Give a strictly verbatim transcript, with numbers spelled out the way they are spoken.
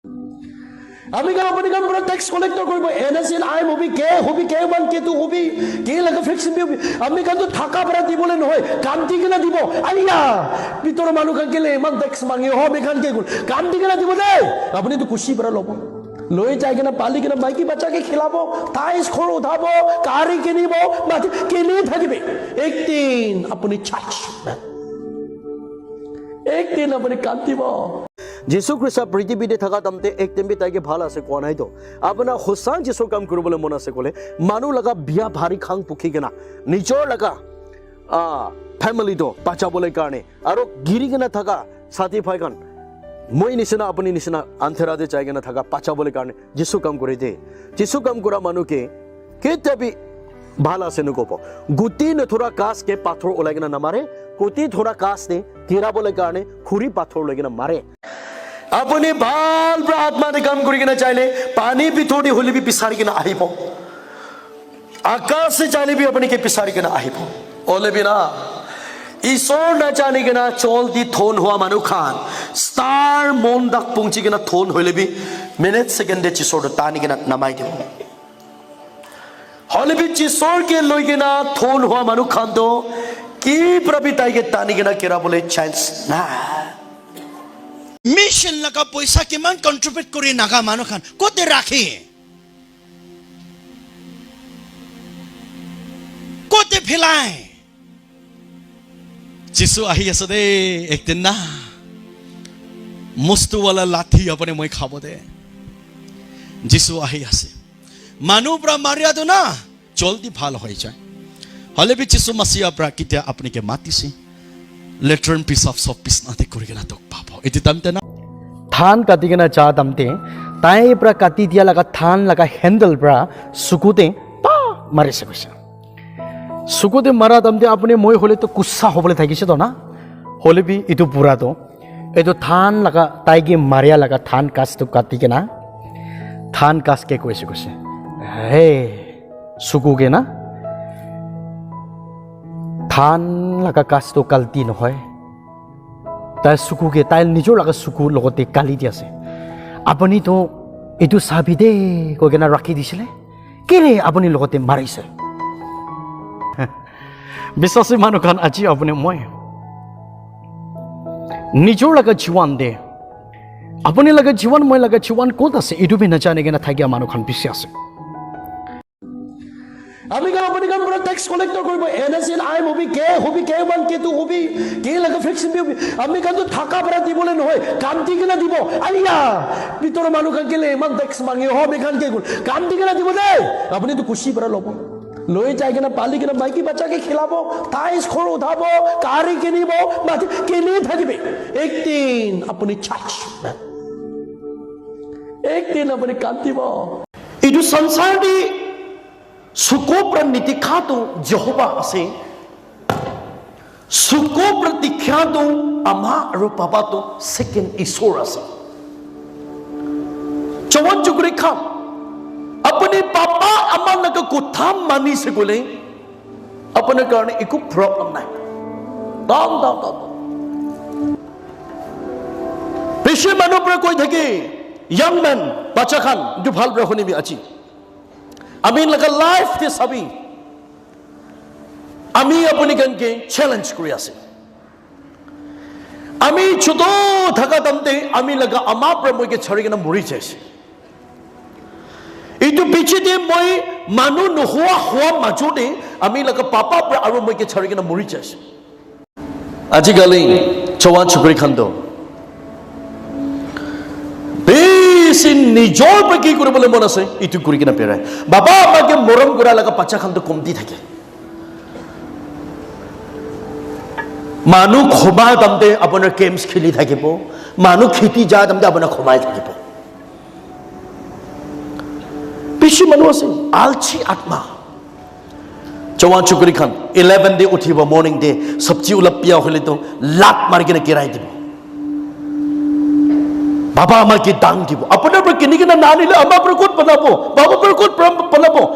Ami khan apni khan para tax collector koribo, N S N I M hobi, ke hobi, K one, K two hobi, ke laga fraction bi hobi. Ami khan to thaka para dibole nohoi, kam di kena dibo. Aiya, bitor manu khan kele iman tax mangi ho, ami khan ke gun. Kam di kena dibo de. Apni to khushi para lobo. Loi jai kena pali kena maiki bacha ke khilabo, tais khor uthabo, gari kinibo, mati kini thakibi. Ek din apni charge. Ek din apni kam dibo. Jisu Krista prithibi te thaka tamte ekdin bi taike bhal ase koa nai to. Apuna hosa Jisu kam kuribole mon ase kole, manu laga bia bhari khang pukhi kena, nijor laga, ah, family to bachabole karne, aro giri kena thaka sathi bhai khan, moi nisina, apuni nisina, andhera te jai kena thaka bachabole karne Jisu kam kuri de. Jisu kam kura manu ke ketia bi bhal ase nukobo. Guti ne thora ghas ke pathor ulai kena namare, guti thora ghas ne girabole karne khuri pathor loi kena mare. Apuni bhal pra atma de kam kuri kena chaile, pani bithor de hole bi bisari kena ahibo. Akash se jale bi apni ke bisari kena ahibo. Ole bi na, Isor na jani kena chol di thon hua manu khan, star mon dak pungchi kena thon hoile bi, minute second de chisor to tani kena namai dibo. Hole bi chisor ke loi kena thon hua manu khan to, ki pra bi tai ke tani kena kera bole chance na. Mission laga poisa kiman contribute kuri naga manu khan kote rakhi? Kote philai? Jisu ahi ase de, ekdin na. Mustu wala lathi apne moi khabo de. Jisu ahi ase. Manu pra maria tu na, joldi bhal hoi jai. Hole bi Jisu Masiha pra kitia apni ke matise. Latrine pisap sob bisna te kuri kena tok pabo. Iti tamte na. Than kati kena cha tamte, tai pra kati dia laga than laga handle pra suku te pa mari se koise. Suku te mara tamte apni moi hole to gussa hobole thakise to na. Hole bi itu pura to. Itu than laga, tai ke maria laga than ghas tu kati kena, than ghas ke koise koise. Hey, suku ke na, than laga ghas tu kalti nohoi. Tai suku ke, tai nijor laga suku logote kali di ase. Apuni to itu sabi de, koi kena rakhi disile. Kile apuni logote marise? Biswasi manu khan aji apuni moi. Nijor laga jiwan de. Apuni laga jiwan, moi laga jiwan kot ase? Itu bi najane kena thakia manu khan bishi ase. Ami khan apni khan para tax collector koribo, N S N I M hobi, ke hobi, K one, K two hobi, ke laga fraction bi hobi. Ami khan to thaka para dibole nohoi, kam di kena dibo. Aiya, bitor manu khan kele iman tax mangi ho, ami khan ke gun. Kam di kena dibo de. Apni to khushi para lobo. Loi jai kena pali kena maiki bacha ke khilabo, tais khor uthabo, gari kinibo, mati kini thakibi. Ek din apni charge. Ek din apni kam dibo. Itu sansar di suku pra nitikha tu Jehovah ase. Suku pra dikha tu ama aru baba tu second Isor ase. Jawan chukri khan, apni baba ama laga kotha mani se kole, apni karne eku problem nai. Dam, dam, dam, dam. Bishi manu pra koi thake, young man, bacha khan, etu bhal pra huni bi aji. Ami laga life te sabi, ami apuni khan ke challenge kuri ase. Ami choto thaka time te ami laga ama pra moi ke chari kena mori jaise. Etu piche te moi manu nohua hua majo te ami laga papa pra aru moi ke chari kena mori jaise. Ajikali chowa chukri khan toh bishi nijor pra ki kuribole mon ase, etu kuri kena berai. Baba ama ke morom kura laga bacha khan toh komti thake. Manu khoma time te apuna games kheli thakibo, manu kheti ja time te apuna khomai thakibo. Bishi manu ase, alchi atma. Jawan chukri khan, eleven te uthibo morning te, sabji ulap pia hoile toh, lat mari kena girai dibo. Baba ama ke dang dibo. Apuna pra kini kena nanile ama pra kot banabo? Baba pra kot pra banabo?